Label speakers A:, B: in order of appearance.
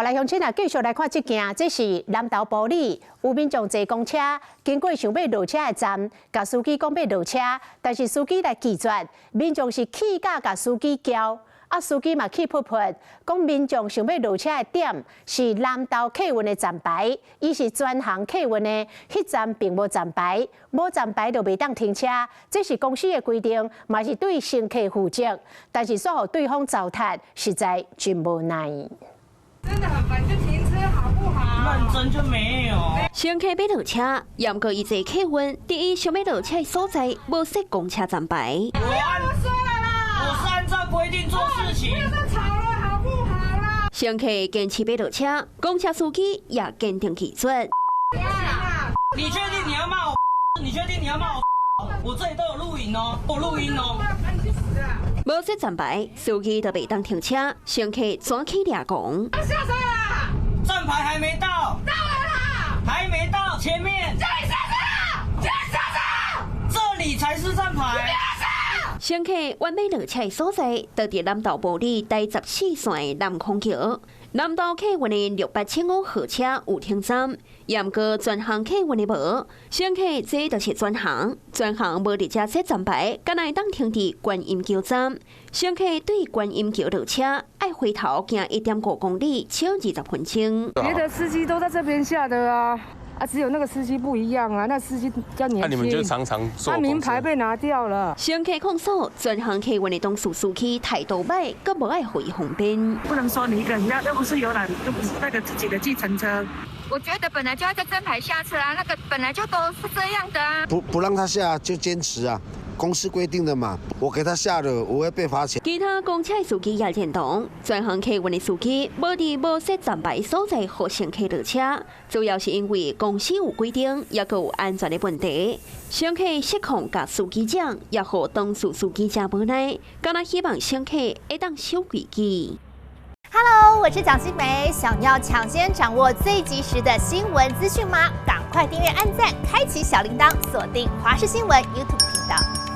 A: 來鄉親啊，繼續來看這件，這是南投埔里有民眾坐公車，經過想欲落車的站，共司機講欲落車，但是司機來拒絕，民眾是氣甲共司機撬，啊司機嘛氣噗噗，講民眾想欲落車的點是南投客運的站牌，伊是專航客運的，彼站並無站牌，無站牌就袂當停車，這是公司的規定，嘛是對乘客負責，但是煞予對方糟蹋，實在真無奈。
B: 真的很煩，就停車好不好？
C: 認真就沒有。
D: 乘客欲落車，毋過伊坐客運，佇伊想欲落車的所在，無設公車站牌。
C: 我按說了啦，我是按照規定做事情。
B: 不要再吵了，好不好啦？
D: 乘客堅持欲落車，公車司機也堅定拒絕。
C: 你確定你要罵我？你確定你要罵我？我這裡都有錄影哦，我錄音哦。
D: 無設站牌，司機就袂當停車，乘客轉起掠狂。
B: 下車啦！
C: 站牌還沒到。
B: 到了啦！
C: 還沒到，前面。
B: 叫你下車！叫你下車！
C: 這裡才是站牌。
D: 乘客原欲落車的所在，就佇南投埔里台14線的南空橋。南投客運的6875號車有停站，毋過專航客運的無。乘客這就是專航，專航無佇遮設站牌，干焦會當停佇觀音橋站。乘客對觀音橋落車，愛回頭行1.5公里，超20分鐘。
B: 別的司機都在這邊下的啊。啊，只有那個司機不一樣啊，那司機比較年輕。
E: 那你們就常常坐。
B: 他名牌被拿掉了。
D: 乘客控訴，專航客運的當事司機態度䆀，閣無愛予伊方便。
F: 不能說你一個人，又不是遊覽，又不是那個自己的計程車。
G: 我覺得本來就要在站牌下車啊，那個本來就都是這樣的啊。
H: 不讓他下就堅持啊。公司規定的嘛，我給他下了，我會被罰錢。
D: 其他公車司機也認同，專航客運的司機無佇無設站牌所在予乘客落車，主要是因為公司有規定，也閣有安全的問題。乘客失控共司機講，也予當事司機誠無奈，敢若希望乘客會當守規矩。
I: Hello，我是蔣新梅，想要搶先掌握最及時的新聞資訊嗎？趕快訂閱、按讚、開啟小鈴鐺，鎖定華視新聞 YouTube 頻道。